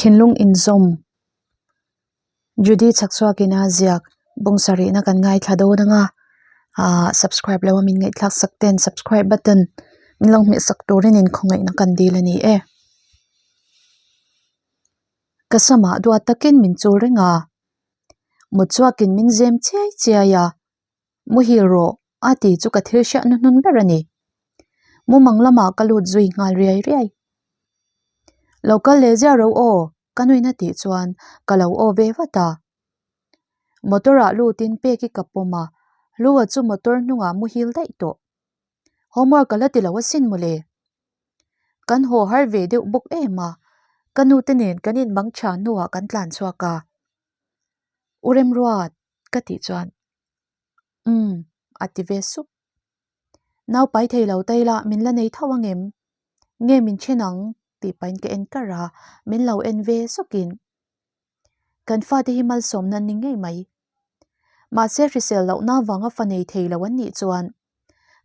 Thinlung inzawm Judy chhakchhuakin a ziak bawng sarihna kan ngaithla dawn ang a, ahh subscribe lo a min ngaihthlak sak ten subscribe button min lo hmeh sak turin inkhawngaihna kan dil a ni e. Ka samah duat takin min chul reng a, mut chhuakin min zem chiai chiai a. Muhil rawh, a ti chu ka thil hriat hnuhnun ber a ni. Mumang lamah ka lut zui nghal riai riai. Lo kal leh ziah ro aw, ka nuihna tih chuan ka lo aw ve vat a. Motor ah lutin pek i ka pawm a, Hlua chu motor hnungah muhil daih tawh. Homework ka la ti lo asin mawle. Kan haw har ve deuh bawk em a, ka nute nen kan inmang tha hnuah kan tlan chhuak a. U Remruat, ka tih chuan Umm a ti ve sup. Nau pai thei lo ta ila min la nei tho ang em? Nge min then ang? tih pahin ka en kar a, min lo en ve sukin Kan fate hi malsawmna an ni ngei mai. Mahse hrisel lohna vanga fa nei thei lo an nih chuan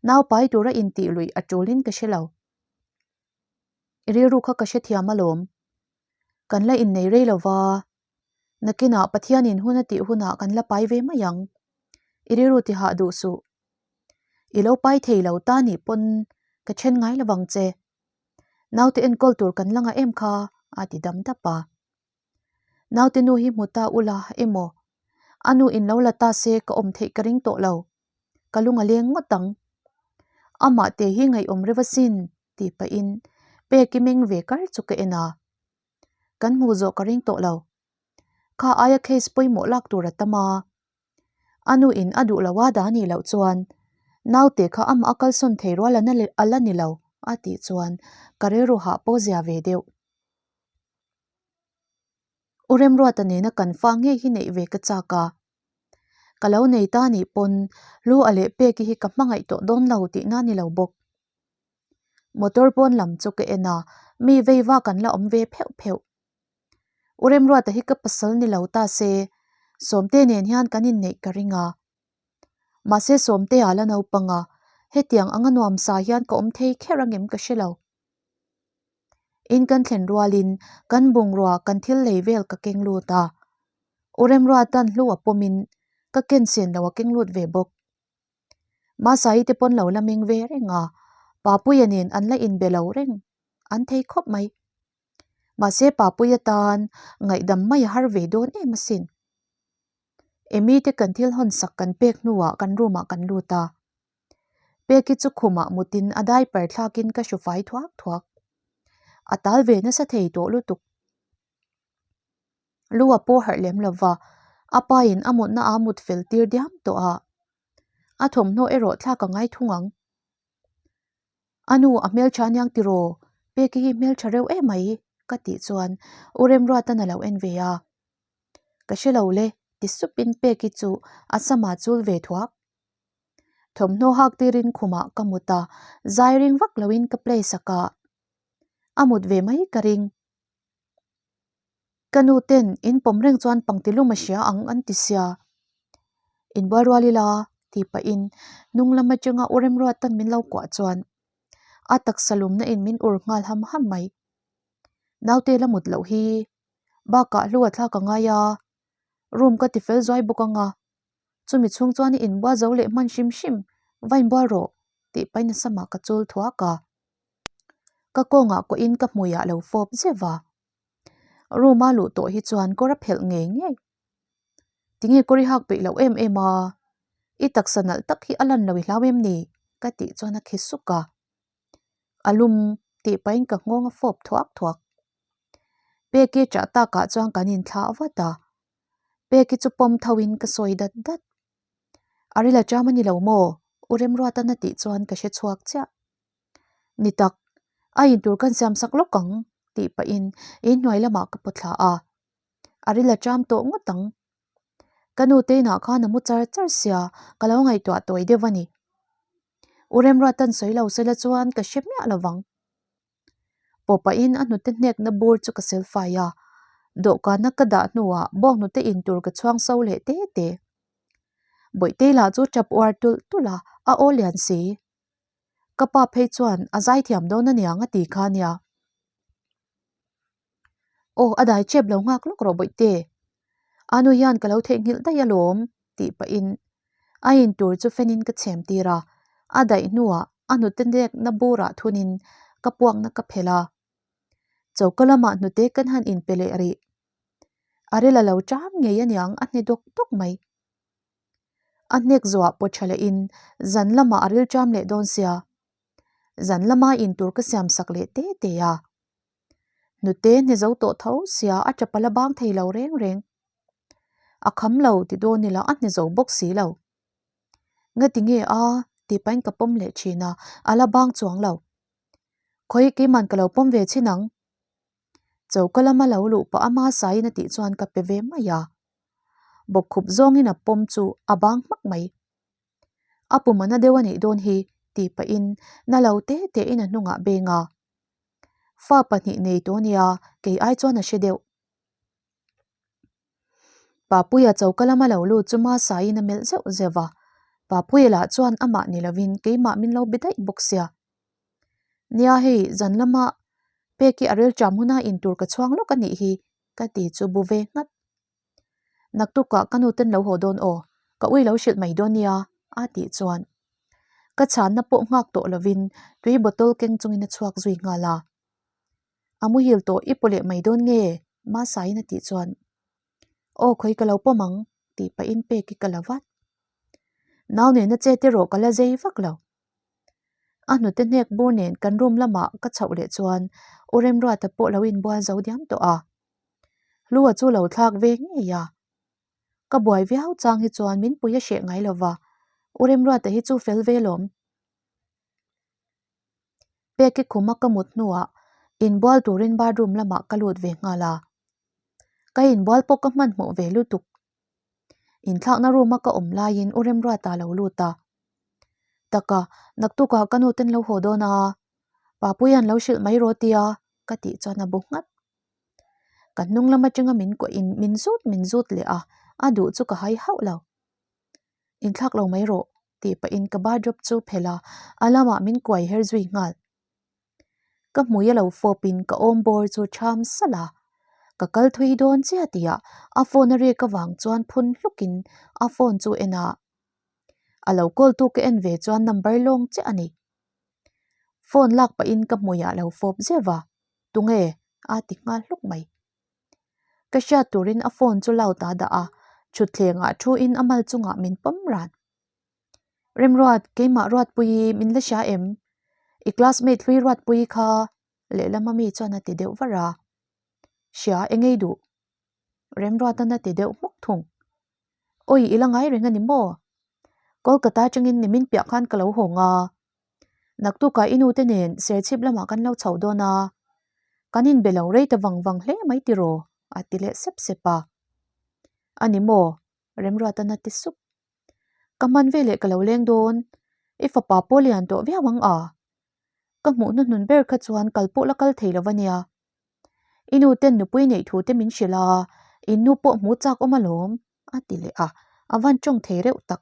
nau pai tura intih luih a tulin ka hre lo. I rilru kha ka hrethiam alawm. Kan la innei rei lova Nakinah Pathianin hun a tih hunah kan la pai ve mai ang. I rilru ti hah duh suh. I lo pai thei lo ta nih pawn ka then ngai lo vang che. Naute enkawl tur kan la ngah em kha a ti dam dap a. Naute nu hi hmu ta ula emaw a nu in lo la ta se ka awm theih ka ring tawh lo. Ka lung a leng ngawt ang. Amah te hi ngaihawm reuh asin tih pahin pek i meng ve kar chu ka en a. Kan hmuh zawh ka ring tawh lo. Kha aia case pawimawh lak tur a tam a. A nu in a duh lo a dah nih loh chuan naute kha amah a kalsawn thei rual a la ni lo a tih chuan ka rilru hah pawh zia ve deuh. U Remruata nena kan fa ngei hi neih ve ka chak a. Ka lo nei ta nih pawn lu a leh peki hi ka hmangaih tawh dawn lo tihna ni lo bawk. Motor pawn lam chu ka en a, mi vei vak an la awm ve pheuh pheuh. U Remruata hi ka pasal ni lo ta se, Sawmte nen hian kan inneih ka ring a. Mahse Sawmtea la naupang a, hetiang anga nuamsa hian ka awm thei kher angem ka hre lo. In kan thlen rualin kan bungrua kan thil lei vel ka keng lut a, U Remruata'n hlu a pawmin ka ken sen lo a keng lut ve bawk. Masai te pawn lo la meng ve reng a, Papuia nen an la inbe lo reng an thei khawp mai. Mahse Papuia tan ngaihdam mai a har ve dawn em asin. Amy te kan thil hawn sak kan pek hnuah kan room ah kan lut a. Peki chu khumah mutin a diaper thlakin ka hru fai thuak thuak. A tal ve nasa thei tawh lutuk. Lu a pawh harh lem lo va, a pa in a mutna a mut fel tir diam tawh a. A thawmhnaw erawh thlak a ngai thung ang. A nu a hmeltha aniang tiraw? Peki hi hmeltha reuh em mai ka tih chuan U Remruatan a lo en ve a. Ka hre lo le ti supin Peki chu a samah chul ve thuak. Thawmhnaw hak tirin khumah ka mut a, zai ring vak loin ka play sak a. A mut ve mai ka ring. Ka nu ten in pawm reng chuan pangtilum a hria ang an ti sia. Inbual rual ila tih pahin hnung lam atanga u Remruatan min lo kuah chuan a taksa lumna in min ur nghal ham ham mai. Naute la mut loh hi bakah hlu a thlak a ngai a, room ka ti fel zuai bawk ang a, chumi chhung chuan i inbual zo leh hman hrim hrim va inbual rawh tih pahin a samah ka chul thuak a. Ka kawngah kawhin ka hmuiah lo fawp zeuh a. Room a luh tawh hi chuan kawr a phelh ngei ngei. Tinge kawr i hak peih loh em em a? I taksa nalh tak hi a lan lo i hlau em ni? Ka tih chuan a khi suk a. A lum tih pahin ka nghawng a fawp thuak thuak. Peki ṭah takah chuan kan inthlah vat a. Peki chu pawm tho in ka sawi dat dat. A ril a ṭam a ni lo maw? U Remruatan a tih chuan ka hre chhuak chiah. Ni tak, a intur kan siam sak lawk ang tih pahin inhnuai lamah ka paw thla a, a ril a ṭam tawh ngawt ang. Ka nu te inah khan a mu char char sia, ka lo ngaihtuah tawi deuh a ni. U Remruatan sawi lo sela chuan ka hre miah lo vang. Paw pahin a hnute hnekna bur chu ka selfai a, dawhkana ka dah hnuah bawnghnute intur ka chhuang so leh te te. Bawihtei lah chu ṭap uar tulh tulh a, a aw lian si. Ka pa phei chuan a zaithiam dawn aniang a ti kha nia. Aw, a dai chep lo nghak lawk rawh bawihte. A nu hian ka lo theihnghilh daih alawm tih pahin a in tur chu fenin ka chhem tir a, a daih hnuah a hnute nekna burah thunin ka puakna ka phelh a. Choka lamah hnute kan han inpe leh rih. A ril a lo ṭam ngei aniang a hne dawk dawk mai. A hnek zuah pawt ṭha lehin zan lamah a ril ṭam leh dawn sia. Zan lama in tur ka siam sak leh te te a. Hnute hne zo tawh tho sia a ṭap a la bang thei lo reng reng. A kham lo ti dawn ila a hne zo bawk si lo. Ngati nge a tih pahin ka pawm leh ṭhin a, a la bang chuang lo. Khawi keiman ka lo pawm ve chin ang. Choka lama lo luh pah a hmasaiin a tih chuan ka pe ve mai a. Bawkkhup zawngin a pawm chu a bang hmak mai. A pum a na deuh a nih dawn hi tih pahin na lo te tein a hnungah beng a. Fa pahnih nei tawh nia kei ai chuan a hre deuh. Papuia choka lama lo lut chu hmasaiin a melh zeuh zeuh a. Papuia lah chuan amah ni lovin keimah min lo be daih bawk sia. Nia hei zan lama pek hi a rilṭam huna intur ka chhuang lawk a nih hi ka ti chu bu ve nghat. Naktukah ka nuten lo haw dawn aw, ka ui lo hrilh mai dawn nia a tih chuan ka chhanna pawh nghak tawh lovin tui bottle keng chungin a chhuak zui nghal a. A muhil tawh i paw leh mai dawn nge? Masaiin a tih chuan Aw khawi ka lo pawm ang tih pahin pek hi ka la vat. Nau nena che te rawh ka la zei vak lo. A hnute hnek bur nen kan room lamah ka chhoh leh chuan U Remruata pawh lo inbual zo diam tawh a. Hlua chu lo thlak ve ngei a. Ka buai viau chang hi chuan min pui a hreh ngai lo va, U Remruata hi chu fel ve lawm. Peki khuma ka mut hnuah inbual turin bathroom lamah ka lut ve nghal a. Ka inbual pawh ka hmanhmawh ve lutuk. Inthlakna room a ka awm laiin U Remruata a lo lut a. Taka, naktukah ka nu ten lo haw dawn a, Papuia'n lo hrilh mai rawh tia ka tih chuan a bu nghat. Ka hnung lam atanga min kuahin min zut min zut leh a, a duh chu ka hai hauh lo. Inthlak lo mai rawh tih pahin ka bathrobe chu phelh a, a lamah min kuai her zui nghal. Ka hmui a lo fawpin ka awm bawr chu ṭham salh a, ka kal thui dawn chiah tihah a phone a rek avang chuan phun hlukin a phone chu en a, a lo call tu ka en ve chuan number lawng chiah a ni. Phone lak pahin ka hmuiah lo fawp zeuh a, tunge? a ti nghal hluk mai. Ka hriat turin a phone chu loud a dah a, thutthlengah thuin a mal chungah min pawm ran. Remruat, keimah Ruatpuii min la hria em? I classmate hlui Ruatpuii kha lehlam ami chuan a ti deuh var a. Hria, engei duh? Remruatan a ti deuh hmuk thung. Awi, i la ngai reng a ni maw? Kolkata atangin nimin piah khan ka lo hawng a. Naktukah i nute nen Serchhip lamah kan lo chho dawn a, kan inbe lo rei ta vang vang hle mai tiraw? a ti leh sep sep a. A ni maw? Remruatan a ti sup. Ka hman veleh ka lo leng dawn, i fapa pawh lian tawh viau ang a. Ka hmuh hnuhnun ber kha chuan kal pawh la kal thei lo va nia. I nu ten nupui neih thu te min hrilh a, in nu pawh hmu chak awm alawm, a ti leh a, a van tawng thei reuh tak.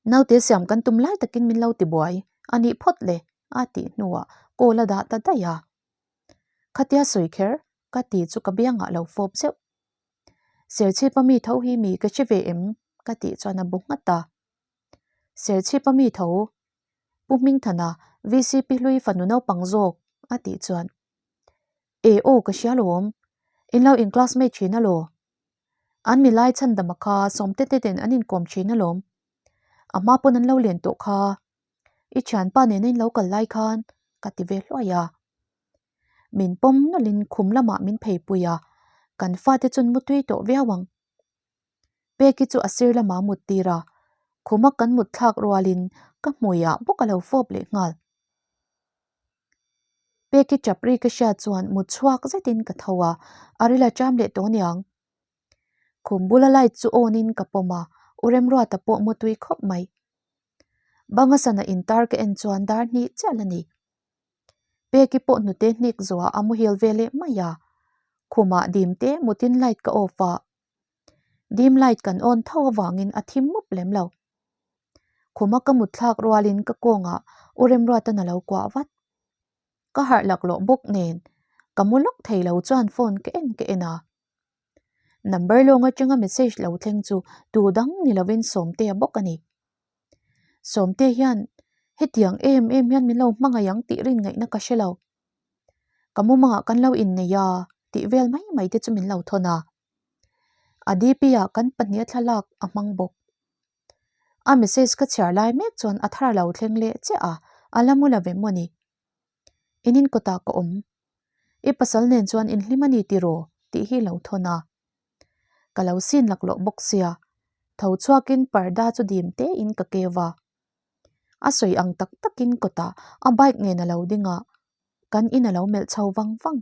Naute siam kan tum lai takin min lo ti buai a nih phawt le a tih hnuah call a dah ta daih a. Khatia sawi kher ka ti chu ka biangah lo fawp zeuh. Serchhipa mi tho hi mi ka hre ve em ka tih chuan a bu nghat a. Serchhipa mi tho Pu Hmingthana VCP hlui fanu naupang zawk a tih chuan E aw ka hria lawm in lo in classmate thin alaw. An milai chhandama kha sawmte te ten an inkawm thin alawm. A hma pawn an lo len tawh kha. I thianpa nena in lo kal lai khan ka ti ve hluai a. Min pawm nawlhin khum lamah min pheipui a, kan fate chuan mutui tawh viau ang. Peki chu a sir lamah mut tir a, khuma kan mut thlak rualin ka hmuiah bawk a lo fawp leh nghal. Peki chap ri ka hriat chuan mut chhuak zetin ka tho a, a ril a ṭam leh tawh aniang. Khum bula light chu on in ka pawm a, U Remruata pawh mutui khawp mai. Banga sana intar ka en chuan dar hnih chiah la ni. Peki pawh hnute hnik zuah a muhil ve leh mai a, khumah dim te mutin light ka off a, dim light kan on tho avangin a thim mup lem lo. Khuma ka mut thlak rualin ka kawngah U Remruatan a lo kuah vat. Ka harh laklawh bawk nen. Ka mu lawk thei lo chuan phone ka en ka en a. Number lawng atanga message lo thleng chu tu dang ni lovin Sawmtea bawk a ni. Sawmtea hian hetiang em em hian min lo hmangaih ang tih rin ngaihna ka hre lo. Ka mumangah kan lo innei a tih vel mai mai te chu min lo thawn a. A DP ah kan pahniha thlalak a hmang bawk. A message ka chhiar lai mek chuan a thar lo thleng leh chiah a, a la mu lo ve maw ni. In in kawtah ka awm. I pasal nen chuan inhlim a ni tiraw tih hi lo thawn a. Ka lo sin laklawh bawk sia, tho chhuakin parda chu dim tein ka keu a. A sawi ang tak takin kawtah a bike nen a lo ding a, kan in a lo melh chho vang vang.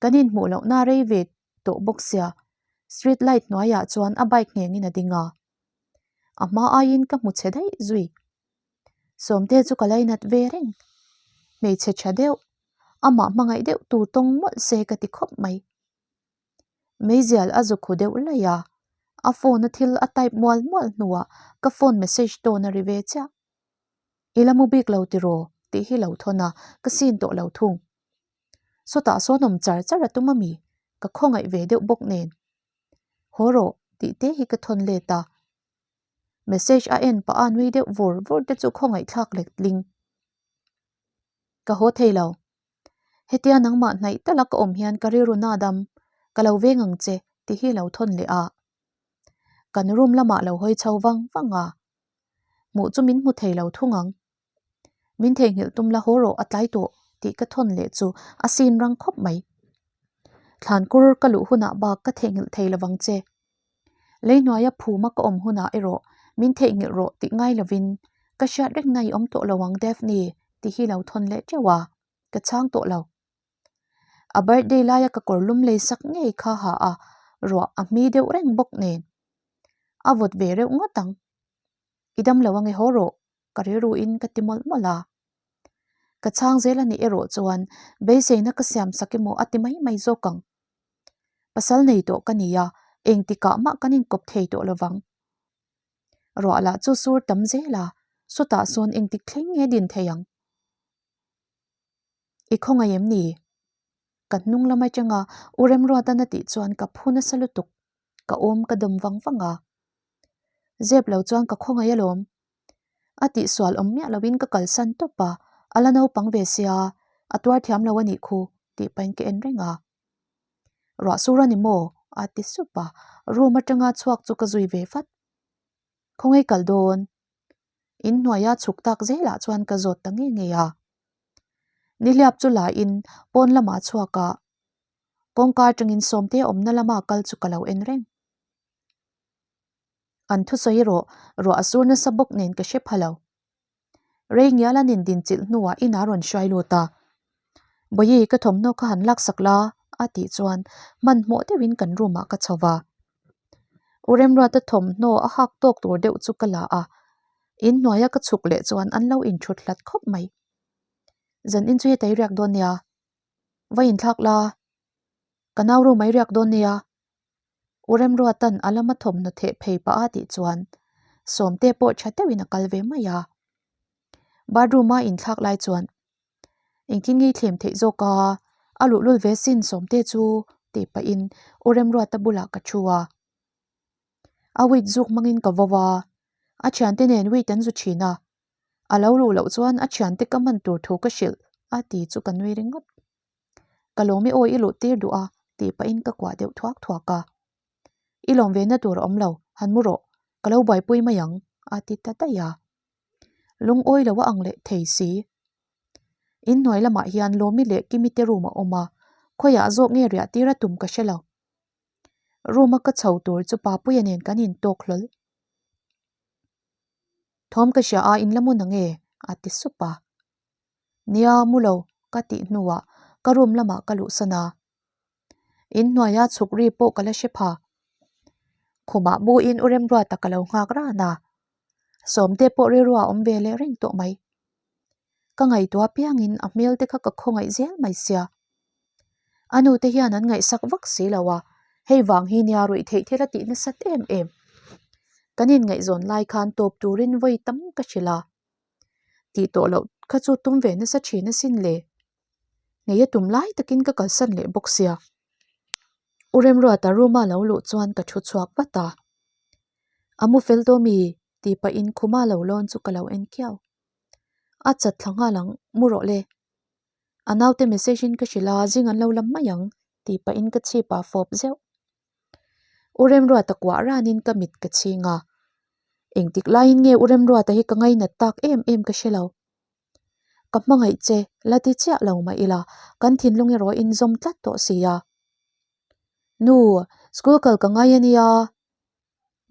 Kan inhmuh lohna rei ve tawh bawk sia, street light hnuaiah chuan a bike nghengin a ding a. A hma aiin ka hmu chhe daih zui. Sawmte chu ka lainat ve reng. Hmeichhe tha deuh, amah hmangaih deuh tur tawng mawlh se ka ti khawp mai. Meizial a zukhu deuh laih a, a phone a thil a type mual mual hnuah ka phone message tawn a ri ve chiah. I la mu bik lo tiraw tih hi lo thawn a, ka sin tawh lo thung. Sawtah sawn awm char char a tum a mi? Ka khawngaih ve deuh bawk nen. Haw rawh tih te hi ka thawn let a. Message a en pah a nui deuh vur vur te chu khawngaih thlak lek tling. Ka haw thei lo. Hetia nangmah hnaih tala ka awm hian ka rilru na dam, ka lo veng ang che tih hi lo thawn leh a. Kan room lamah lo hawi chho vang vang a. Hmuh chu min hmu thei lo thung ang. Min theihnghilh tum la haw rawh a tlai tawh tih ka thawn leh chu a sin rang khawp mai. Thlan kur ka luh hunah bak ka theihnghilh thei lovang che. Lei hnuaia phuma ka awm hunah erawh min theihnghilh rawh tih ngai lovin ka hriat reng na i awm tawh lo ang Daphne tih hi lo thawn leh teuh a, ka chhang tawh lo. A birthday laia ka kawr lum lei sak ngei kha ha a, ruah a hmi deuh reng bawk nen. A vawt ve reuh ngawt ang. I dam lo ange haw rawh ka rilru in ka ti mawlh mawlh a. Ka chhang zel a nih erawh chuan beiseina ka siam sak emaw a ti mai mai zawk ang. Pasal nei tawh ka ni a, engtikah mah kan inkawp thei tawh lovang. Ruah lah chu sur tam zel a, sawtah sawn engtik thleng nge din thei ang? I khawngaih em ni? Ka hnung lam atanga U Remruatan a tih chuan ka phu nasa lutuk. Ka awm ka dawm vang vang a. Zep lo chuan ka khawngaih alawm. A tihsual awm miah loin ka kalsan tawp a, a la naupang ve sia, a tuar thiam lo a nih khu tih pahin ka en reng a. Ruah sur a ni maw? a ti sup a, room atanga chhuak chu ka zui ve vat. Khawngaih kal dawn? In hnuaia chhuk tak zelah chuan ka zawt ta ngei ngei a. Nihliap chu lain pawn lamah chhuak a, kawngka atangin Sawmte awmna lama kal chu ka lo en reng. An thusawi erawh ruah a sur nasa bawk nen ka hre pha lo. Rei ngial an indinchilh hnuah inah a rawn hruai lut a. Bawihi ka thawmhnaw kha han laksak la a tih chuan hmanhmawh deuhin kan room ah ka chho va. U Remruata thawmhnaw a hak tawk tur deuh chu ka la a, inhnuaia ka chhuk leh chuan an lo inthut hlat khawp mai. Zan in chu heta i riak dawn nia, va inthlak la, ka nau room ah i riak dawn nia. U Remruatan a lama thawmhnaw theh phei pah a tih chuan Sawmte pawh tha deuhin a kal ve mai a. Bathroom a inthlak lai chuan engtin nge i thlem theih zawk a, a luhlul ve sin Sawmte chu tih pahin U Remruata bulah ka thu a. A weed zuk hmangin ka vo a, a thiante nen weed an zu thin a, a lo luh loh chuan a thiante ka man tur thu ka hrilh a ti chu ka nui ringawt. Ka lawm i aw i luh tir duh a tih pahin ka kuah deuh thuak thuak a. I lawm ve na tur a awm lo, han mu rawh, ka lo buaipui mai ang a ti ta daih a. Lungawi lo a ang leh thei si. In hnuai lamah hian Lawmi leh Kimi te room a awm a, khawiah zawk nge riah tir a tum ka hre lo. Room a ka chho tur chu Papuia nen kan intawk hlawl. Thawm ka hria a, in la mu na nge? a ti sup a. Nia mu lo ka tih hnuah ka room lamah ka luhsan a. In hnuaia chhuk ri pawh ka la hre pha. Khumah muin u Remruata ka lo nghak ran a. Sawmte pawh rilrua awm ve leh reng tawh mai. Ka ngaihtuah piangin a hmel te kha ka khawngaih zel mai sia. A nu te hian an ngaihsak vak si lo a, hei vang hi nia ruih theih thil a tih nasat em em. Kan inngaihzawn lai khan tawp turin vawi tam ka hrilh a. Tih tawh loh kha chu tum ve nasa thin asin le. Nghei a tum lai takin ka kalsan leh bawk sia. U Remruata room-a lo luh chuan ka thu chhuak vat a. A mu fel tawh mi? tih pahin khuma lo lawn chu ka lo en kiau. A chat thla nghal ang, mu rawh le. A naute message in ka hrilh a, zing an lo lam mai ang tih pahin ka chhip ah fawp zeuh. U Remruata kuah ranin ka mit ka chhing a. Engtik laiin nge U Remruata hi ka ngainat tak em em ka hre lo. Ka hmangaih che, la ti chiah lo mah ila, kan thinlung erawh in zawm tlat tawh si a. Nu, school kal ka ngai a nia.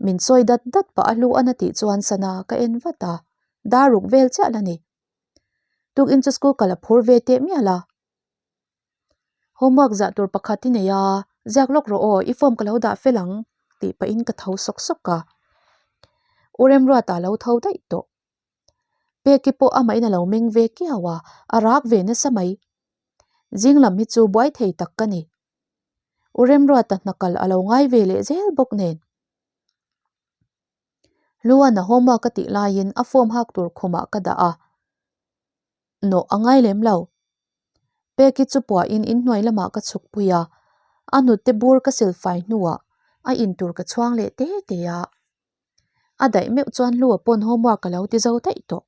Min sawi dat dat pah a hlu ana tih chuan sana ka en vat a, dar ruk vel chiah la ni. Tukin chu school kal a phur ve teh mial a. Homework zah tur pakhat i nei a, ziak lawk rawh aw, i form ka lo dah fel ang tih pahin ka tho sawk sawk a. U Remruata a lo tho daih tawh. Peki pawh amahin a lo meng ve kiau a, a rak ve nasa mai. Zing lam hi chu buai thei tak ka ni. U Remruata hna kal a lo ngai ve leh zel bawk nen. Luana homework a tih laiin a form hak tur khumah ka dah a, nawh a ngai lem lo. Peki chu puahin inhnuai lamah ka chhuk pui a, a hnute bur ka silfai hnuah a intur ka chhuang leh te te a. A daih meuh chuan Hlua pawn homework a lo ti zo daih tawh.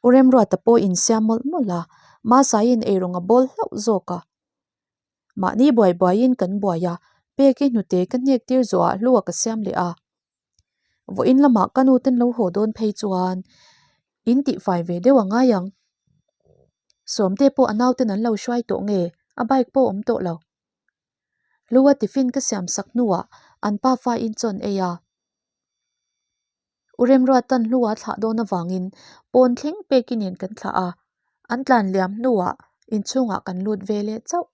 U Remruata pawh insiam mawlh mawlh a, Masaiin eirawng a bawl hlauh zawk a. Mahni buai buaiin kan buai a, Peki hnute ka hnek tir zawhah Hlua ka siam leh a. Vawiin lamah ka nu ten lo haw dawn phei chuan in tihfai ve deuh a ngai ang. Sawmte pawh a nauten an lo hruai tawh nge, a bike pawh a awm tawh lo. Lua tiffin ka siam sak hnuah an pafa in chawn ei a. U Remruatan hlua thlah dawn avangin pawn thleng peki nen kan thlah a, an tlan liam hnuah inchhungah kan lut ve leh chauh.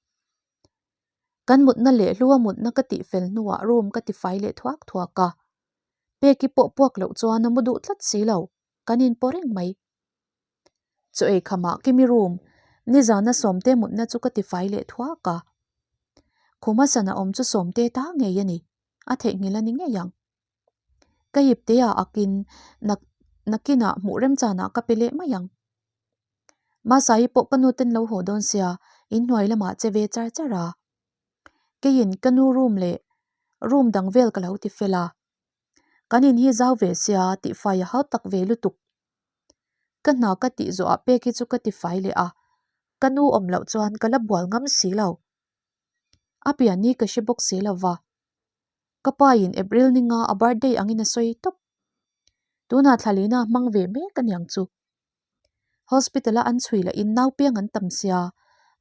Kan mutna leh hlua mutna ka tih fel hnuah room ka tifai leh thuak thuak a. Peki pawh puak loh chuan a mu duh tlat si lo, kan inpaw reng mai. Chaw ei khamah Kimi room nizana Sawmte mutna chu ka tifai leh thuak a. Khuma sana awm chu Sawmte ta ngei a ni, a theihnghilh a ni ngei ang. Ka ip te ah akin nak nakinah hmuh remchanah ka pe leh mai ang. Masai pawh ka nu ten lo haw dawn sia, inhnuai lamah che ve char char a. Keiin ka nu room leh room dang vel ka lo ti fel a. Kan in hi zau ve sia tihfai a hau tak ve lutuk. Ka hna ka tih zawhah pek hi chu ka tifai leh a, ka nu awm loh chuan ka la bual ngam si lo. A pian ni ka hre bawk si lo va. Ka pa in April ninga a birthday angin a sawi tawp. Tunah thlalina hmang ve mek a niang chu. Hospital a an chhui lahin naupiang an tam sia,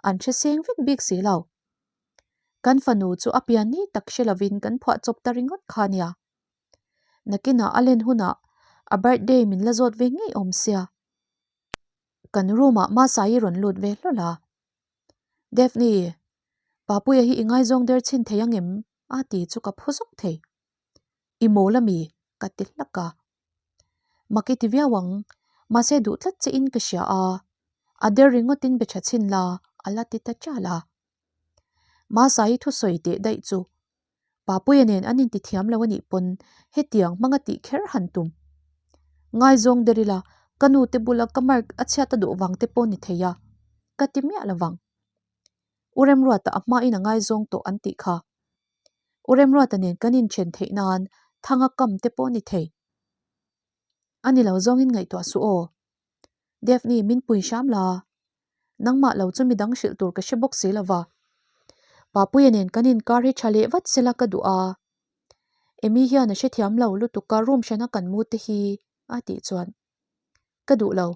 an hre seng vek bik si lo. Kan fanu chu a pian ni tak hre lovin kan phuah chawp ta ringawt kha nia. Nakinah a len hunah a birthday min la zawt ve ngei awm sia. Kan room ah Masai rawn lut ve hlawl a. Daphne, Papuia hi i ngaizawng der chhin thei ang em? a ti chu ka phu zawk thei. I mawl a mi? ka ti hlak a. Mak i ti viau ang, mahse duh tlat che in ka hria a. A der ringawt in be tha chhin la, a la ti ta chial a. Masai thusawi teh daih chu Papuia nen an inti thiam lo a nih pawn hetiang hmanga tih kher han tum. Ngaizawng der ila ka nu te bula ka mark a chhiat a duh vang te pawh ni thei a, ka ti miah lo vang. U Remruata a hmain a ngaizawng tawh an tih kha. U Remruata nen kan inthen theih nan thanga kam te pawh ni thei. A ni lo zawngin ngaihtuah suh aw. Daphne min pui hram la. Nangmah lo chu midang hrilh tur ka hre bawk si lo va. Papuia nen kan inkar hi tha leh vat sela ka duh a. Amy hian a hrethiam lo lutuk a room hrana kan mu te hi a tih chuan ka duh lo.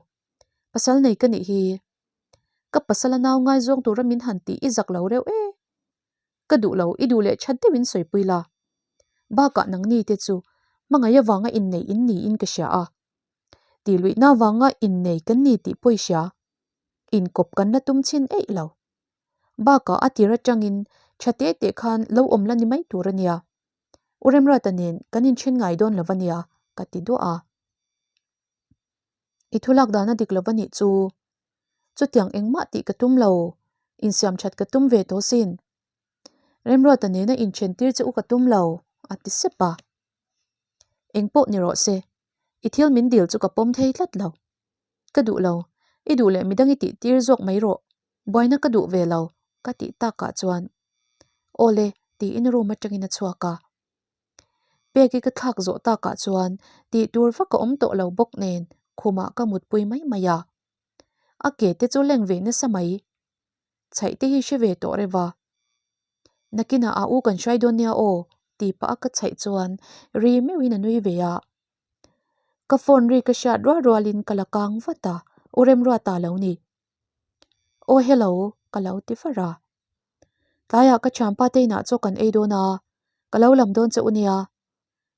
Pasal nei ka nih hi. Ka pasal a nau ngaizawng tura min han tih i zak lo reuh e. Ka duh lo, i duh leh that deuhin sawipui la. Bakah nangni te chu hmangaih avanga innei in niin ka hria a. Tih luihna avanga innei kan ni tih pawh i hria. Inkawp kan la tum chhin eih lo. Bakah a tir atangin tha te te khan lo awm la ni mai tur a nia. U Remruata nen kan inthen ngai dawn lo va nia, ka ti duah a. I thulak dan a dik lo va nih chu. Chutiang engmah tih ka tum lo, insiam that ka tum ve tawh sin. Remruata nena inthen tir che u ka tum lo, a ti sep a. Eng pawh ni rawh se, i thil min dil chu ka pawm thei tlat lo. Ka duh lo, i duh leh midang i tih tir zawk mai rawh. Buaina ka duh ve lo, ka tih takah chuan, Aw le, tiin room atangin a chhuak a. Peki ka thlak zawh takah chuan tih tur vak a awm tawh lo bawk nen khumah ka mutpui mai mai a. A ke te chu leng ve nasa mai. Chhaih te hi hre ve tawh reuh a. Nakinah a u kan hruai dawn nia aw, tih pah a ka chhaih chuan ri meuhin a nui ve a. Ka phone ri ka hriat rual rualin ka la kang vat a, U Remruata lo ni. Aw hello, ka lo ti far a. Tlaiah ka thianpa te inah chaw kan ei dawn a, ka lo lam dawn che u nia.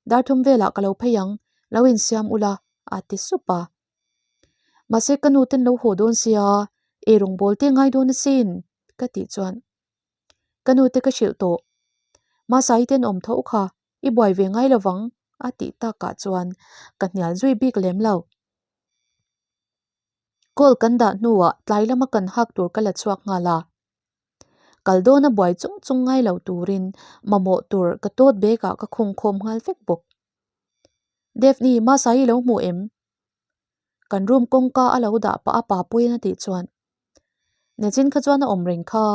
Dar thum velah ka lo phei ang, lo insiam ula, a ti sup a. Mahse ka nu ten lo haw dawn sia, ei rawngbawl te ngai dawn asin, ka tih chuan. Ka nu te ka hrilh tawh. Mahsa i tenawm tho kha, i buai ve ngai lovang, a tih takah chuan ka hnial zui bik lem lo. Call kan dah hnuah tlai lama kan hak tur ka la chhuak nghal a. Kal dawna buai chung chung ngai lo turin mamawh tur ka tawt bag ah ka khung khawm nghal vek bawk. Daphne, Masa i lo hmu em? Kan room kawngka a lo dah pah a Papuiin a tih chuan, Nechin kha chuan a awm reng kha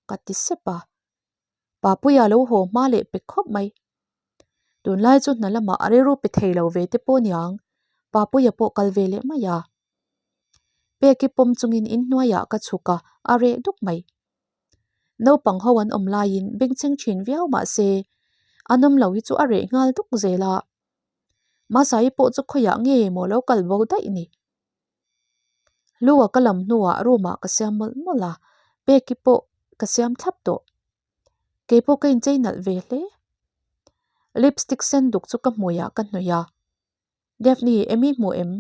ka ti sep a. Papuia lo haw hma leh pe khawp mai. Tunlai chu hna lamah a rilru pe thei lo ve te pawh niang, Papuia pawh kal ve leh mai a. Peki pawm chungin inhnuaiah ka chhuk a, a reh duk mai. Naupang ho an awm laiin bengchheng thin viau mah se, an awm lo hi chu a reh nghal duk zel a. Masai pawh chu khawiah nge maw lo kal bo daih ni. Lua ka lam hnuah room ah ka siam mawlh mawlh a, Peki pawh ka siam thlap tawh. Keipawh ka inchei nalh ve hle. Lipstick sen duk chu ka hmuiah ka hnawih a. Daphne, Amy hmu em?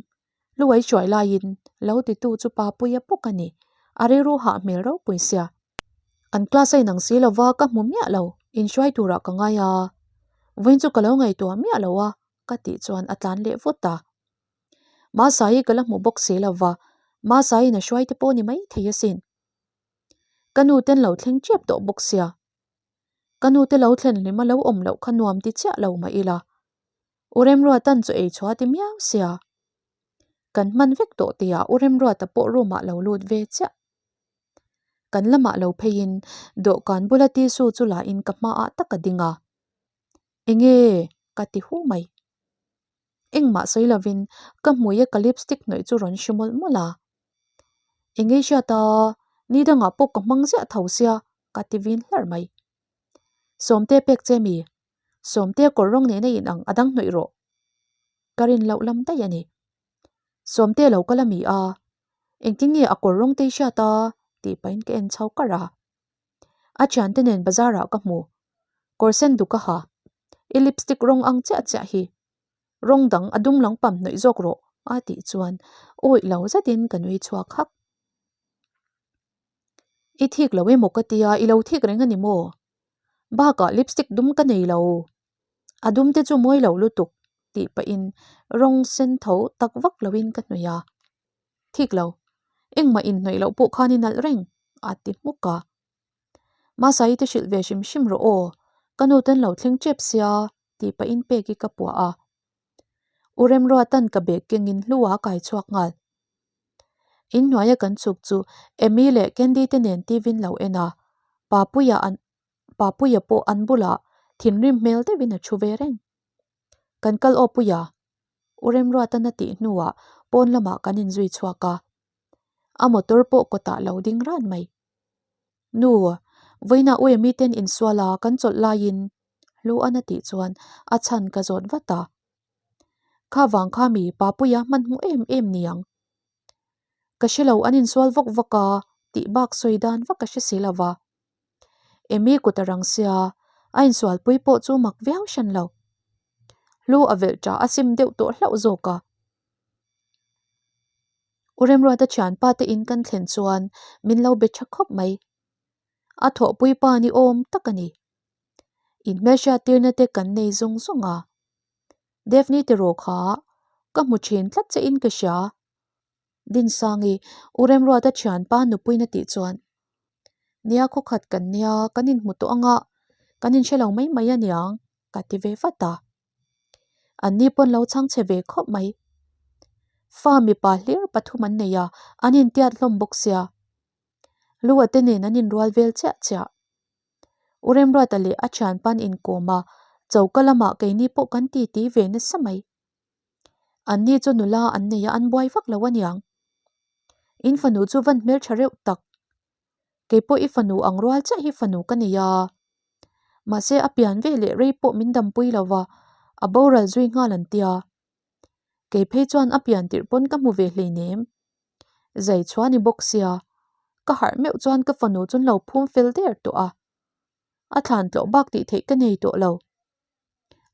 Luai hruai laiin lo titu chu Papuia bawk a ni. A rilru hah hmel ropui sia. An class a inang si lova ka hmu miah lo, inhruai turah ka ngai a. Vawiin chu ka lo ngaihtuah miah lo a, ka tih chuan a tlan leh vut a. Masai ka la hmu bawk si lova, Masaiin a hruai te pawh ni mai thei asin. Ka nu ten lo thleng tep tawh bawk sia. Ka nu te lo thlen hlim a lo awm loh kha nuam ti chiah lo mah ila. U Remruatan chu ei chhuah ti miau sia. Kan hman vek tawh tia U Remruata pawh room ah lo lut ve chiah. Kan lamah lo pheiin dawhkan bula tissue chu la in ka hmaah tak a ding a. Enge? ka ti hu mai. Engmah sawi lovin ka hmuia ka lipstick hnawih chu rawn hre mawlh mawlh a. Enge i hriat a, ni dangah pawh ka hmang ziah tho sia ka ti vin hlarh mai. Sawmte pek che mi? Sawmte kawr rawng nena in ang a dang hnawih rawh. Ka rin loh lam daih a ni. Sawmte lo kal a mi a, engtin nge a kawr rawng te i hriat a? tih pahin ka en chho kar a. A thiante nen bazar ah ka hmu. Kawr sen duk a ha. I lipstick rawng ang chiah chiah hi. Rawng dang a dum lang pam hnawih zawk rawh a tih chuan awih lo zetin ka nui chhuak hak. I thik lo emaw ka tia i lo thik reng a ni maw? Bakah lipstick dum ka nei lo. A dum te chu mawi lo lutuk tih pahin rawng sen tho tak vak loin ka hnawih a. Thik lo. Engmah inhnawih loh pawh khan i nalh reng, a ti hmuk a. Masai te hrilh ve hrim hrim rawh aw, ka nu ten lo thleng tep sia, tih pahin Peki ka puah a. U Remruatan ka bag kengin hlu a kai chhuak nghal. Inhnuaia kan chhuk chu Amy leh Candy te nen TV in lo en a, Papuia an Papuia pawh an bulah thinrim hmel deuhin a thu ve reng. Kan kal aw Puia, U Remruatan a tih hnuah pawn lamah kan inzui chhuak a. A motor pawh kawtah lo ding ran mai. Nu, vawiinah U Amy ten insual a kan chawlh laiin Hluan a tih chuan a chhan ka zawt vat a. Kha vang kha mi Papuia hmanhmawh em em niang. Ka hre lo an insual vawk vawk a tih bak sawi dan vak ka hre si lo va. Amy kut a rang sia, a insualpui pawh chu mak viau hran lo. Hlu a velh ṭah a sim deuh tawh hlauh zawk a. U Remruata thianpa te in kan thlen chuan min lo be tha khawp mai. A thawhpui pa ni awm tak a ni. Inhmelhriat tirna te kan nei zawng zawng a. Daphne tiraw kha ka hmu thin tlat che in ka hria. Dinsangi, U Remruata thianpa nupuina tih chuan, Nia khawkhat kan nia, kan inhmu tawh anga, kan inhre lo mai mai aniang, ka ti ve vat a. An ni pawn lo chhang chhe ve khawp mai. Fa mipa hlir pathum an nei a, an intiat hlawm bawk sia. Lua te nen an inrual vel chiah chiah. U Remruata leh a thianpa an inkawm a, choka lamah keini pawh kan titi ve nasa mai. Anni chu nula an nei a, an buai vak lo aniang. In fanu chu van hmeltha reuh tak. Kei pawh i fanu ang rual chiah hi fanu ka nei a. Mahse a pian ve leh rei pawh min dampui lo va, a boral zui nghal an tia. Kei phei chuan a pian tirh pawn ka hmu ve hleinem. Zai chhuah ni bawk sia, ka harh meuh chuan ka fanu chu an lo phum fel der tawh a. A thlan tlawh bak tih theih ka nei tawh lo.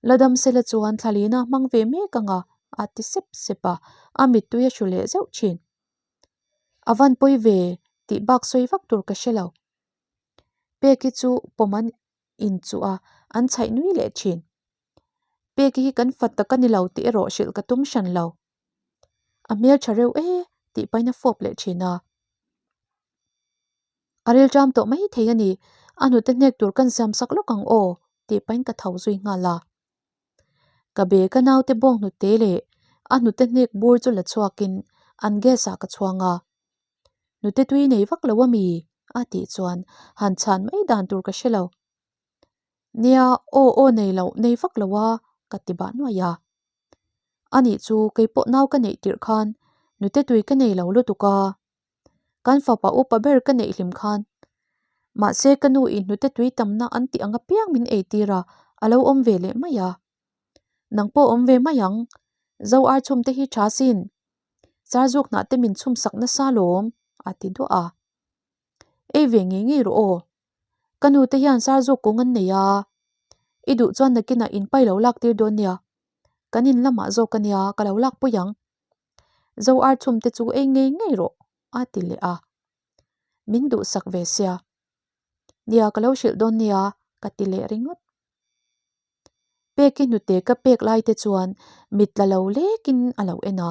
La dam sela chuan thlalina hmang ve mek ang a, a ti sep sep a, a mittui a hru leh zeuh thin. A van pawi ve tih bak sawi vak tur ka hre lo. Peki chu pawm an inchuh a, an chhaih nui leh thin. Peki hi kan fat tak a ni lo tih erawh hrilh ka tum hran lo. A hmel tha reuh e tih pahin a fawp leh thin a. A rilṭam tawh mai thei a ni, a hnute hnek tur kan siam sak lawk ang aw tih pahin ka tho zui nghal a. Ka be ka naute bawng hnute leh a hnute hnek bur chu la chhuakin an gas ah ka chhuang a. Hnute tui nei vak lo a mi? a tih chuan han chhan mai dan tur ka hre lo. Nia, aw aw nei lo, nei vak lo a, ka ti bah nuaih a. Anih chu keipawh nau ka neih tirh khan hnute tui ka nei lo lutuk a. Kan fapa upa ber ka neih hlim khan. Mahse ka nu in hnute tui tamna an tih ang apiang min ei tir a, a lo awm ve leh mai a. Nang pawh awm ve mai ang, zo ar chhum te hi tha sin. Sarzuk hnah te min chhum sak nasa lawm, a ti duah a. Ei ve ngei ngei rawh aw. Ka nu te hian sarzuk kawng an nei a, i duh chuan nakinah in pai lo lak tir dawn nia. Kan in lamah zawk a nia, ka lo lak pui ang. Zo ar chhum te chu ei ngei ngei rawh a ti leh a. Min duhsak ve sia. Nia ka lo hrilh dawn nia ka ti leh ringawt. Peki hnute ka pek lai te chuan mit tla lo lekin a lo en a.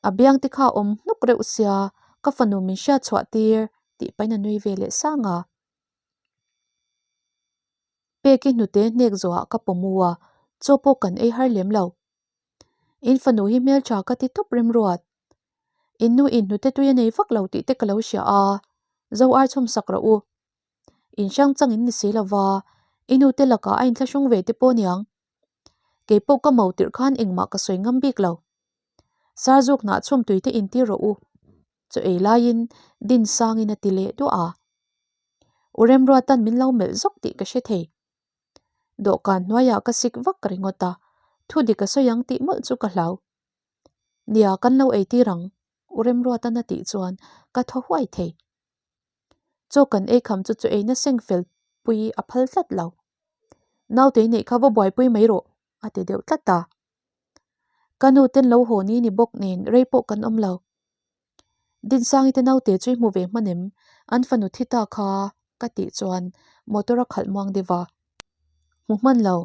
A biang te kha awm hnuk reuh sia ka fanu min hriat chhuah tir tih pahin a nui ve leh sang a. Peki hnute hnek zawhah ka pawmu a, chaw pawh kan ei har lem lo. In fanu hi hmeltha ka ti tawp remruat. In nu in hnute tui a nei vak lo tih te ka lo hria a, zo ar chhawm sak rawh u. In hrang chang in ni si lo va, i nu te lakah a inthlahrung ve te pawh niang. Kei pawh ka mo tirh khan engmah ka sawi ngam bik lo. Sarzuk hnah chhawm tui te intir rawh u. Chaw ei laiin din sangin a ti leh duah a. U Remruatan min lo melh zawk tih ka hre thei. Dawhkan hnuaiah ka sik vak ringawt a, thu dik a sawi ang tih mawlh chu ka hlau. Nia, kan lo eitir ang, U Remruatan a tih chuan ka thaw huai thei. Chaw kan ei kham chu chaw eina seng fel pui a phal tlat lo. Nautei neih kha va buaipui mai rawh, a ti deuh tlat a. Ka nu ten lo haw ni ni bawk nen rei pawh kan awm lo. Dinsangi te naute chu i hmu ve hman em? An fanu thi ta kha ka tih chuan motor a khalh muang deuh a. Hmu hman lo.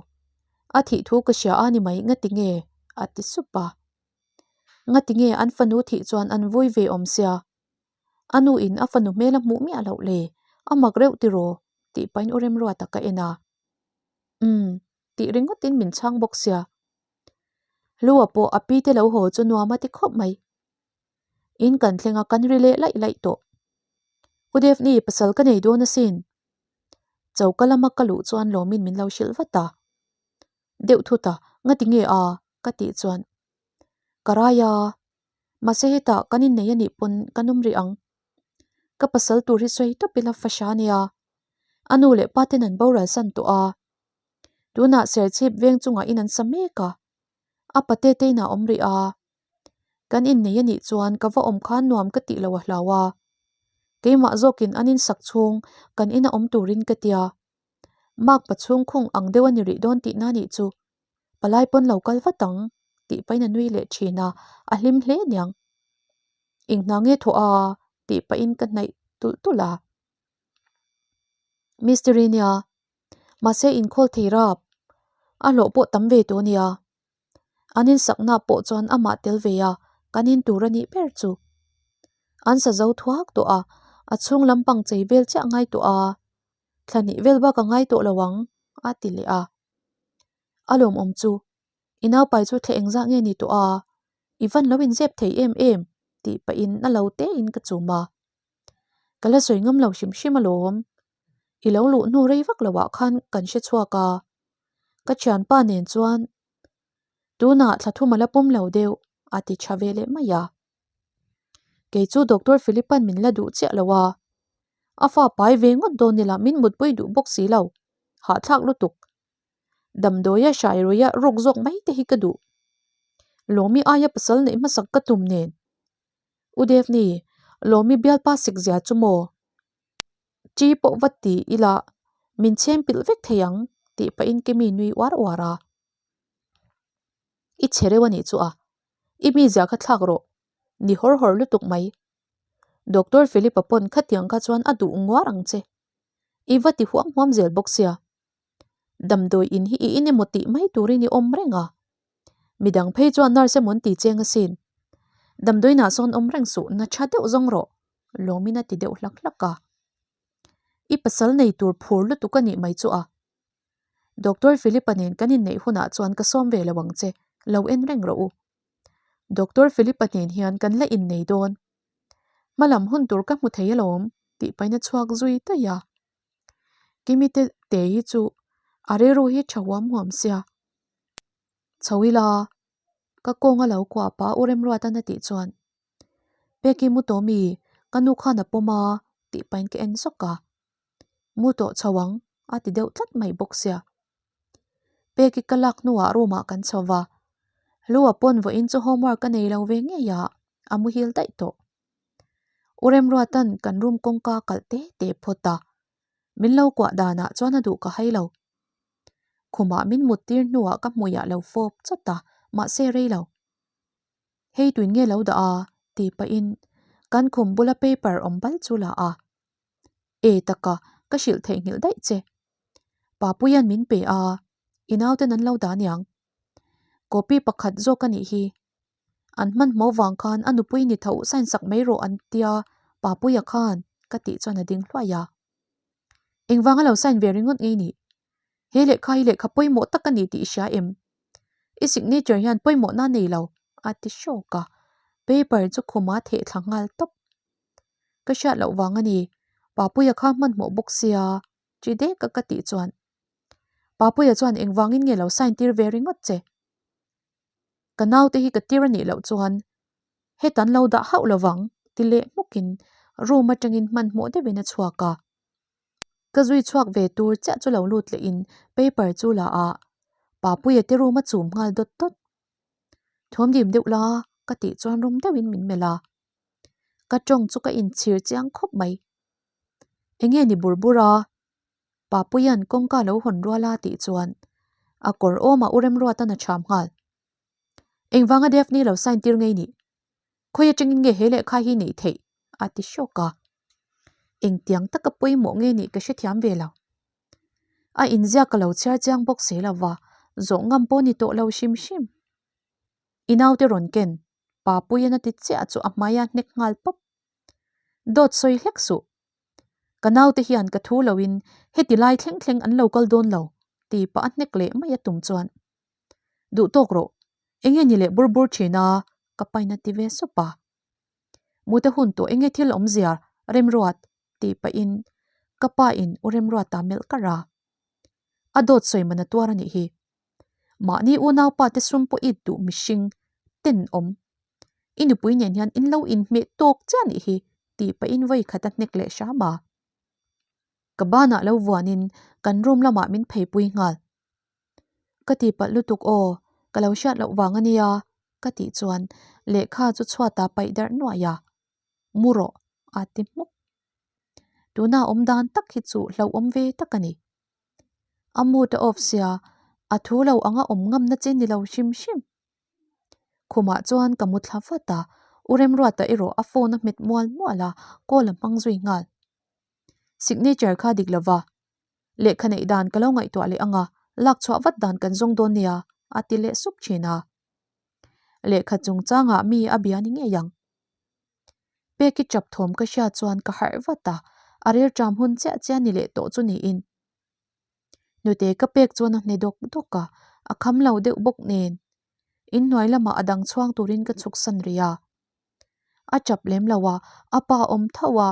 A thih thu ka hria a ni mai ngati nge? a ti sup a. Ngati nge an fanu thih chuan an vui ve awm sia? A nu in a fanu hmel a hmuh miah loh le, a mak reuh tiraw? tih pahin u Remruata ka en a. Umm, tih ringawtin min chhang bawk sia. Hlua pawh a pi te lo haw chu nuam a ti khawp mai. In kan thleng a kan ri leh laih laih tawh. U Devni pasal ka nei dawn asin. Choka lama ka luh chuan lawmin min lo hrilh vat a. Deuh thut a, ngati nge a? ka tih chuan ka rai a, mahse hetah kan innei anih pawn kan awm rih ang. Ka pasal tur hi sawi tawp ila fahra ania. A nu leh pa ten an boral san tawh a. Tunah Serchhip veng chungah in an sa mek a. A pate te inah awm rih a. Kan innei anih chuan ka va awm khan nuam ka tih lo a hlau a. Keimah zawkin an insak chhung kan ina awm turin ka tia. Mark pa chhung khung ang deuh a ni rih dawn tihna anih chu. Palai pawn lo kal vat ang tih pahin a nui leh thin a, a hlim hle aniang. Eng hna nge thawh a tih pahin ka hnaih tulh tulh a. Mistiri nia, mahse inkhawl thei rap, a hlawh pawh tam ve tawh ania. An insakna pawh chuan amah tel ve a, kan in tur a nih ber chu. An sa zo thuak tawh a, a chhung lampang chei vel chiah ngai tawh a, thla hnih vel bak a ngai tawh lo ang, a ti leh a. A lawmawm chu, i naupai chu thla engzah nge ni tawh a, i van lo inzep thei em em, tih pahin a lo tein ka chum a. Ka la sawi ngam lo hrim hrim alawm. I lo luh hnu rei vak loah khan kan hre chhuak a. Ka thianpa nen chuan tunah thla thum a la pawm lo deuh a ti tha ve leh mai a. Kei chu Doctor Philipa'n min la duh chiah lo a. A fa pai ve ngawt dawn ila min mutpui duh bawk si lo. Hahthlak lutuk. Damdawia hrai ruia ruk zawk mai te hi ka duh. Lawmi aia pasal neih hmasak ka tum nen. U Devni, Lawmi bialpa sik zia chu maw? Ṭi pawh va ti ila min chhem pilh vek thei ang tih pahin Kimi nui uar uar a. I chhe reuh a nih chu a, i mizia kha thlak rawh, ni hawr hawr lutuk mai. Doctor Philip-a pawn khatiang kha chuan a duh nguar ang che. I va ti huam huam zel bawk sia. Damdawi in hi i in emaw tih mai turin i awm reng a. Midang phei chuan nurse emaw an ti cheng asin. Damdawiinah sawn awm reng suh, na tha deuh zawng rawh, lawmin a ti deuh hlak hlak a. I pasal nei tur phur lutuk a nih mai chu a. Doctor Philip-a nen kan inneih hunah chuan ka sawm ve lo ang che, lo en reng rawh u. Doctor Philip-a nen hian kan la innei dawn. Hmalam hun tur ka hmu thei alawm, tih pahin a chhuak zui daih a. Kimi te te hi chu a rilru hi tha huam huam sia. Chho ila, ka kawng a lo kuah pah a U Remruatan a tih chuan, Peki mu tawh mi, ka nu khan a pawm a tih pahin ka en zawk a. Mu tawh chho ang a ti deuh tlat mai bawk sia. Peki ka lak hnuah room ah kan chho va, Lua pawn vawiin chu homework a nei lo ve ngei a, a muhil daih tawh. U Remruatan kan room kawngka kalh te te phawt a, min lo kuah danah chuan a duh ka hai lo. Khumah min mut tir hnuah ka hmuiah lo fawp chawt a, mahse rei lo. Hei tuin nge lo dah a? tih pahin kan khum bula paper awm bal chu la a. E taka, ka hrilh theihnghilh daih che. Papuia'n min pe a, i nauten an lo dah aniang. Copy pakhat zawk a nih hi. An hmanhmawh vang khan a nupui ni tho sign sak mai rawh an tia Papuia khan ka tih chuan a ding hluai a. Engvanga lo sign ve ringawt ngei nih? He lehkha hi lehkha pawimawh tak a ni tih i hria em? I signature hian pawimawhna a nei lo a ti hrawk a, paper chu khuma theh thla nghal tawp. Ka hriat loh vang a ni, Papuia kha hmanhmawh bawk sia chi dek a ka tih chuan Papuia chuan engvangin nge lo sign tir ve ringawt che? Ka naute hi ka tir a nih loh chuan heta an lo dah hauh lo vang ti leh hmukin room atangin hmanhmawh deuhin a chhuak a. Ka zui chhuak ve tur chiah chu lo lut lehin paper chu la a, Papuia te room a chum nghal dawt dawt. Thawm dim deuh la ka tih chuan rum deuhin min melh a. Ka tawng chu ka inchhir chiang khawp mai. Enge ni bur bur a? Papuia'n kawngka lo hawn rual a tih chuan a kawr awmah U Remruata'n a chham nghal. Engvanga Daphne lo sign tir ngei nih? Khawi atangin nge he lehkha hi neih theih? a ti hrawk a. Engtiang taka pawimawh nge nih ka hrethiam ve lo. A inziak ka lo chhiar chiang bawk si lo va, zawh ngam pawh ni tawh lo hrim hrim. I naute rawn ken, Papuia'n a ti chiah chu a hmai a hnek nghal pawp. Dawt sawi hlek suh. Ka naute hian ka thu loin heti lai thleng thleng an lo kal dawn lo ti pah a hnek leh mai a tum chuan Duh tawk rawh, enge ni leh bur bur thin a ka pain a ti ve sup a. Mute hun tawh enge thil awmzia Remruat tih pahin ka pa in u Remruata melh kar a. A dawt sawi man a tuar a nih hi. Mahni unaupa te sum pawh it duh mihring tenawm I nupui nen hian in lo inhmeh tawk chiah nih hi tih pahin vawi khat a hnek leh hram a. Ka banah lo vuanin kan room lamah min pheipui nghal. Ka ti palh lutuk aw, ka lo hriat loh vang a nia ka tih chuan lehkha chu chhuatah paih darh nuaih a, mu rawh a ti hmuk. Tuna awm dan tak hi chu hlauhawm ve tak a ni. A mood a off sia, a thu lo anga awm ngamna che ni lo hrim hrim. Khumah chuan ka mu thla vat a, U Remruata erawh a phone a hmet mual mual a, call a hmang zui nghal. Signature kha dik lova, lehkha neih dan ka lo ngaihtuah leh ang a, lak chhuah vat dan kan zawng dawn nia, a ti leh sup thin a. Lehkha chungchangah mi a bia ni ngei ang. Peki chap thawm ka hriat chuan ka harh vat a, a rilṭam hun chiah chiah ni leh tawh chu niin. Hnute ka pek chuan a hne dawk dawk a, a kham lo deuh bawk nen. Inhnuai lamah a dang chhuang turin ka chhuk san rih a. A chap lem lo a, a pa awm tho a.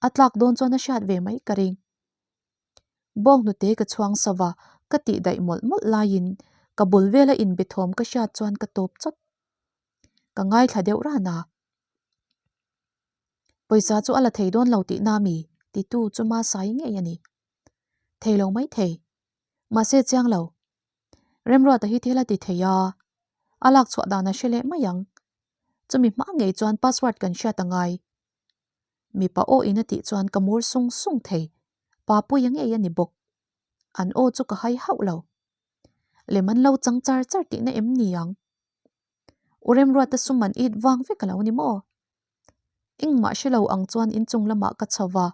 A tlak dawn chuan a hriat ve mai ka ring. Bawnghnute ka chhuang sa va, ka tih daih mawlh mawlh laiin ka bul vela inbe thawm ka hriat chuan ka tawp chawt. Ka ngaithla deuh ran a. Pawisa chu a la thei dawn lo tihna mi? titu chu Masai ngei a ni. Thei lo mai thei. Mahse chiang lo. Remruata hi thil a ti thei a, a lak chhuah dan a hre leh mai ang. Chumi hma ngei chuan password kan hriat a ngai. Mipa aw in a tih chuan ka mur sung sung thei. Papuia ngei a ni bawk. An aw chu ka hai hauh lo. Lem an lo chang char char tihna em ni ang? U Remruata sum an it vang vek a lo ni maw? Engmah hre lo ang chuan inchung lamah ka chho va,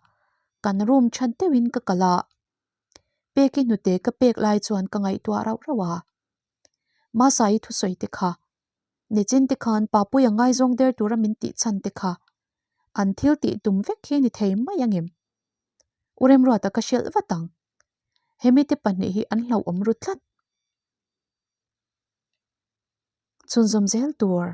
kan room tha deuhin ka kal a. Peki hnute ka pek lai chuan ka ngaihtuah rauh rauh a. Masai thusawi te kha, nichin te khan Papuia ngaizawng der tura min tih chhan te kha an thil tih tum vek hi ni thei mai angem? U Remruata ka hrilh vat ang. Hemi te pahnih hi an hlauhawm ru tlat. Chhunzawm zel tur.